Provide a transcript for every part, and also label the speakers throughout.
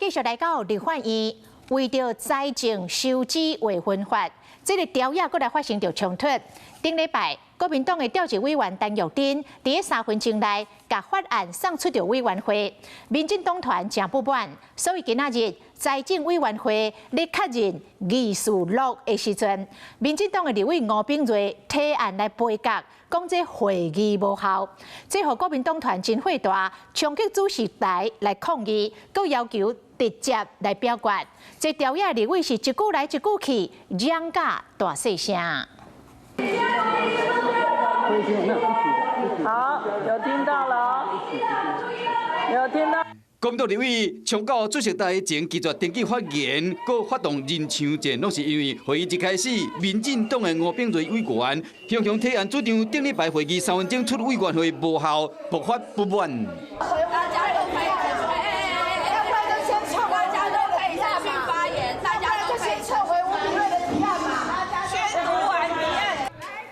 Speaker 1: 繼續來到立法院，為著財政收支劃分法，這个條約閣來發生著衝突。頂禮拜，國民黨的召集委員陳玉珍佇咧3分鐘內，共法案送出著委員會，民進黨團誠不滿，所以今仔日財政委員會咧確認議事錄的時陣，民進黨的立委吳秉叡提案來杯葛，講這會議無效，這予國民黨團真火大，衝擊主席台來抗議，閣要求直接來表決。這朝野立委是一句來一句去，嚷甲大細聲。
Speaker 2: 好，有聽到了，有聽到。
Speaker 3: 國民黨立委衝到主席台前拒絕登記發言，閣發動人牆戰，攏是因為會議一開始，民進黨的吳秉叡委員雄雄提案主張頂禮拜會議3分鐘出委員會無效，爆發不滿。
Speaker 4: 大家都可以，大家都可以下去發言，大家都可以
Speaker 5: 撤回吳秉叡的提案嘛。
Speaker 4: 宣讀完提案。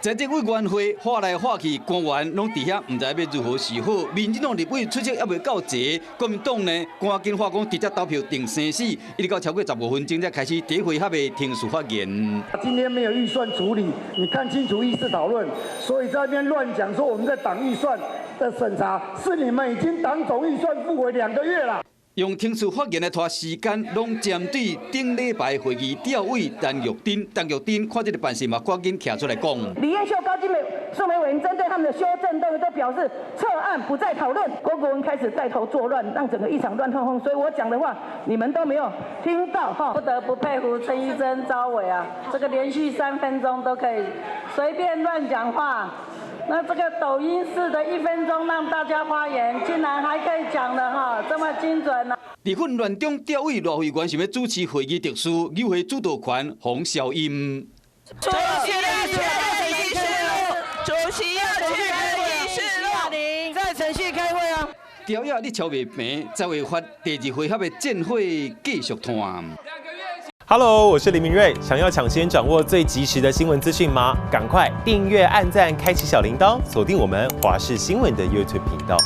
Speaker 3: 財政委員會喊來喊去，官員攏佇遐，毋知欲如何是好。民進黨立委出席猶未夠齊，國民黨呢趕緊喊講直接投票定生死，一直到超過15分鐘才開始第一回合的程序發言。
Speaker 6: 今天沒有預算處理，你看清楚議事討論，所以在那邊亂講說我們在擋預算的審查，是你們已經擋總預算復回2個月了。
Speaker 3: 用程序發言來拖時間，攏針對頂禮拜會議調委陳玉珍，陳玉珍看這个辦事嘛，趕緊徛出來講。
Speaker 2: 李彥秀、高金美、宋美委員針對他們的修正都表示撤案不再討論。郭國文開始帶頭作亂，讓整個議場亂哄哄。所以我講的話，你們都沒有聽到哈。
Speaker 7: 不得不佩服陳玉珍召委啊，這個連續3分鐘都可以隨便亂講話。那這個抖音式的1分鐘讓大家發言，竟然還可以講的哈，這麼精準呢？
Speaker 3: 佇混亂中，調委賴惠媛想欲主持會議秩序，議會主導權予消音。
Speaker 4: 主席要確認議事錄，主席要確認議事錄，
Speaker 2: 在程序開會啊。
Speaker 3: 朝野咧敲袂平，財劃法第二回合的戰火繼續湠。
Speaker 8: Hello，我是林明瑞。想要搶先掌握最及時的新聞資訊嗎？趕快訂閱、按讚、開啟小鈴鐺，鎖定我們華視新聞的 YouTube 頻道。